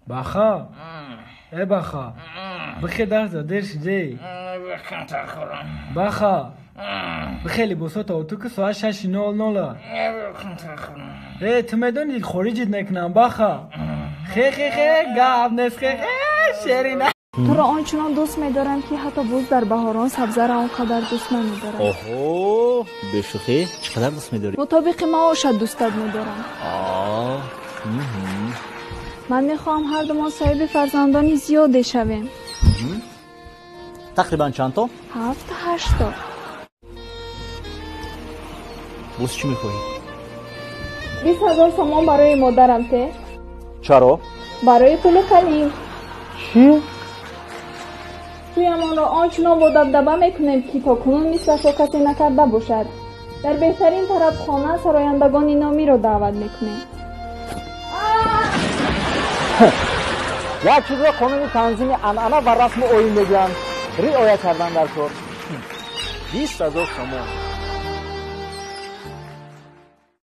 Баха, э баха, бихе дарса дер шидей. Баха, бихе либосото оту ки соат 6:00. Э, ту медони хориҷит мекунам, баха. Хе хе хе, гап нест, хе хе, шерина. Туро он чунон дӯст медорам, ки ҳатто буз дар баҳорон сабзаро он қадар дӯст намедорад. Оҳо, бешӯхӣ, чӣ қадар дӯст медорӣ? Мутобиқи маошат дӯстат медорам. Ман мехоҳам ҳардумон соҳиби фарзандони зиёде шавем. Тақрибан чанд то? Ҳафт, ҳашто. Боз чӣ мехоҳӣ? 20 000 сомон барои модарам те. Чаро? Барои пули калим. Чӣ? Тӯямонро он чунон бо дабдаба мекунем, ки то кунун мислашро касе накарда бошад. Дар беҳтарин тарабхона сарояндагони номиро даъват мекунем. Як чизро қонуни танзими анъана ва расму оин мегӯянд, риоя кардан дар кор. 20 000 сомон.